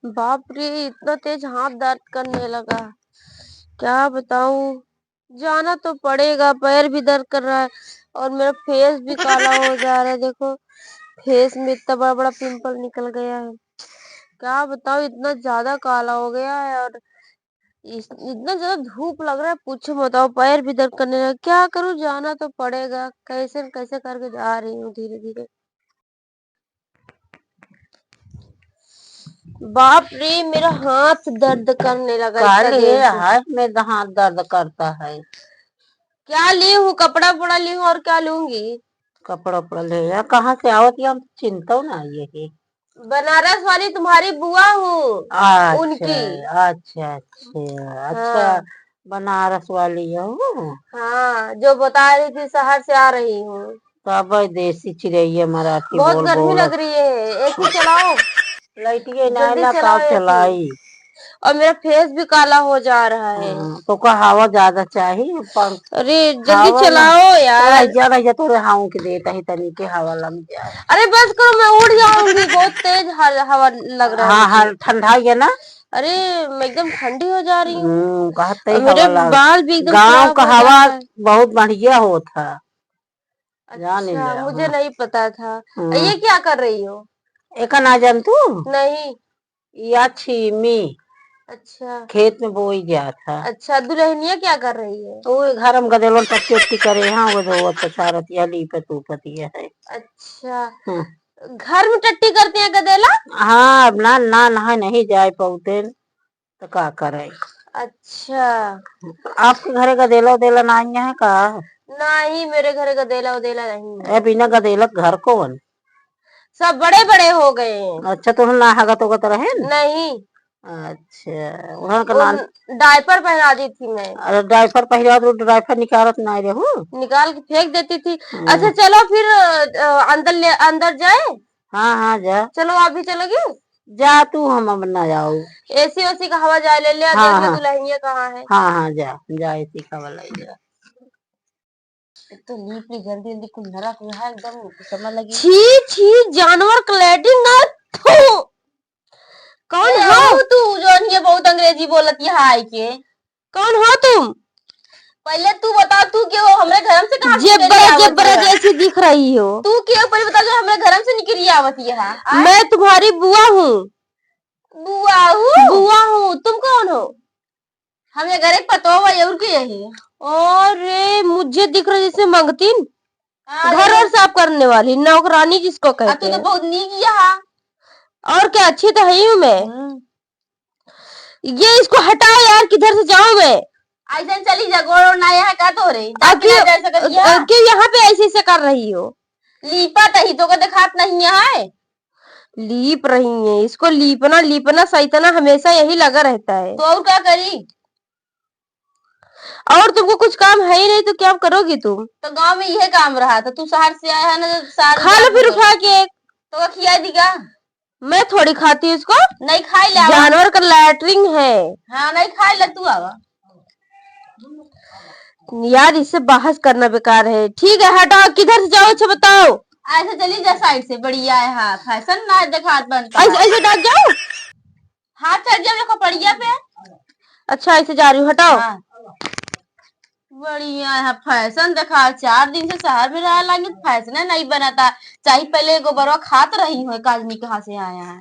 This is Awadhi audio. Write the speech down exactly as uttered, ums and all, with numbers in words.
बाप रे, इतना तेज हाथ दर्द करने लगा, क्या बताऊं। जाना तो पड़ेगा, पैर भी दर्द कर रहा है और मेरा फेस भी काला हो जा रहा है। देखो, फेस में इतना बड़ा बड़ा पिंपल निकल गया है, क्या बताऊं, इतना ज्यादा काला हो गया है और इस, इतना ज्यादा धूप लग रहा है, पूछो मत। और पैर भी दर्द करने लगा, क्या करूं, जाना तो पड़ेगा। कैसे न कैसे करके जा रही हूँ धीरे धीरे। बाप रे, मेरा हाथ दर्द करने लगा का इतना लिए देर से। हाथ में द-, हाथ दर्द करता है। क्या ली हूँ, कपड़ा उपड़ा ली हूँ और क्या लूंगी? कपड़ा उपड़ा ले या, कहाँ से आवत या, हम चिंता ना ये है। बनारस वाली तुम्हारी बुआ हूँ, अच्छा, उनकी। अच्छा, अच्छा, अच्छा, हाँ। बनारस वाली हो? हाँ, जो बता रही थी शहर से आ रही हूँ। तब देसी चिरैया मराठी बहुत बोल गर्मी बोलत। लग रही है, एसी चलाओ। लाइटिए ना, जल्दी ना चलाओ का एसी। चलाई। और मेरा फेस भी काला हो जा रहा है। हाँ, तो का हवा ज्यादा चाही, पंख-, अरे, जल्दी हवा ना। चलाओ यार। रह जा, रह जा, तोरे हाव के देता ही तनी के हवा लग जाए। अरे बस करो, मैं उड़ जाऊंगी, बहुत तेज हल-, हवा लग रहा है हाँ, मुझे। हाँ, ठंडा ही है ना? अरे, मैं एकदम ठंडी हो जा रही हूँ। हम्म, कहत ही और मेरे हवा लग। बाल भी एकदम गाँव खराब का हो जा हवा रहा है। बहुत बढ़िया होत है। जान अच्छा, लिया, मुझे हाँ। नहीं पता था। हाँ। ये क्या कर रही हो? एका ना जान तू? नहीं। या छीमी। अच्छा। खेत में बोई जात है। अच्छा, दुल्हनिया क्या कर रही है? वो घर में गदेलन टट्टी उट्टी करे, हाँ, वो धोवत पछारत या लीपत उपत या है। अच्छा। हाँ। घर में टट्टी करती है गदेला? हाँ, अब ना, ना, नहाए नहीं जाए पौते। तो का करे? अच्छा। आपके घरे गदेला उदेला नाहीं है का? नहीं, मेरे घरे गदेला उदेला नहीं है। ए, बिना गदेला के घर कौन? सब बड़े बड़े हो गए हैं। अच्छा, तो ना हगत होगत रहे न? नहीं। अच्छा, उन्हन का वो नान- डायपर पहना दी थी मैं। अरे, डायपर पहिरा तो डायपर निकालत ना रहू। निकाल के फेंक देती थी। हम्म। अच्छा, चलो फिर, अ, अंदर ले, अंदर जाए। हाँ, हाँ, जा। चलो, आप भी चलोगी? जा तू, हम अब ना जाऊ। एसी ओसी का हवा जाए ले ले, हाँ, देख ले हाँ। दुल्हनिया कहाँ है। हाँ, हाँ, जा, जा, एसी का हवा ले जा। एक तो लीप ली जल्दी जल्दी, कुल नरक हुआ है एकदम, समझ लगी। छी, छी, जानवर के लैट्रिन ना, थू। कौन ए, हो? अबू तू जौन ये बहुत अंग्रेजी बोलत यहाँ आइके। कौन हो तुम? पहले तू बताओ, तू के हो? हमरे घर में से कहाँ से जेब्रा, निकल आवत जेब्रा है? जैसी दिख रही हो। तू के हो? पहले बताओ, जो हमरे घर में से निकल आवत है, हाँ? आ? मैं तुम्हारी बुआ हूँ। बुआ हूँ? बुआ हूँ। तुम कौन हो? हम ये घरे पतो हुआ, ये और के यही। अरे, मुझे दिख रहा जैसे मंगतीन। हाँ, घर ये और साफ करने वाली, नौकरानी जिसको आ, कहते तू तो हैं। बहुत नीक यहाँ। और क्या, अच्छी तो है ही हूँ मैं। हम्म। ये इसको हटाओ यार, किधर से जाऊं मैं? ऐसे चली जा, गोड़ ओड़ ना यहाँ का तोरे? आ, दाँत ना क्यों, जा सकत आ, यहाँ? क्यों यहाँ पे ऐसे ऐसे कर रही हो? लीपत ही तो को दिखात नहीं है। लीप रही है, इसको लीपना, लीपना, सैतना हमेशा यही लगा रहता है। तो और का करी? और तुमको कुछ काम है ही नहीं तो क्या करोगी तुम? तो गाँव में यह काम रहा, तो तू शहर से आया है ना, तो शहर में खा लो जाके फिर करो। उठा के एक। तो वो खिया दी का? मैं थोड़ी खाती हूँ इसको। नहीं खाई ले आवा। जानवर का लैट्रिन है। हाँ, नहीं खाई ले तू आवा। यार, इससे बहस करना बेकार है। ठीक है, हटाओ, किधर से जाओ, अच्छा बताओ। ऐसे चली जा साइड से, बढ़िया है। हाँ, फैशन ना दिखात बनता ऐसे, है। ऐसे डाल जाओ। हाथ चढ़ जाओ, देखो, पड़िया पे। अच्छा, ऐसे जा रही हूँ, हटाओ। हाँ। बढ़िया है, फैशन देखा, चार दिन से शहर में रहा लागे, फैशन नहीं बनता। चाहे पहले एगो बरवा खात रही हो, एक आदमी के हाथ से आया है।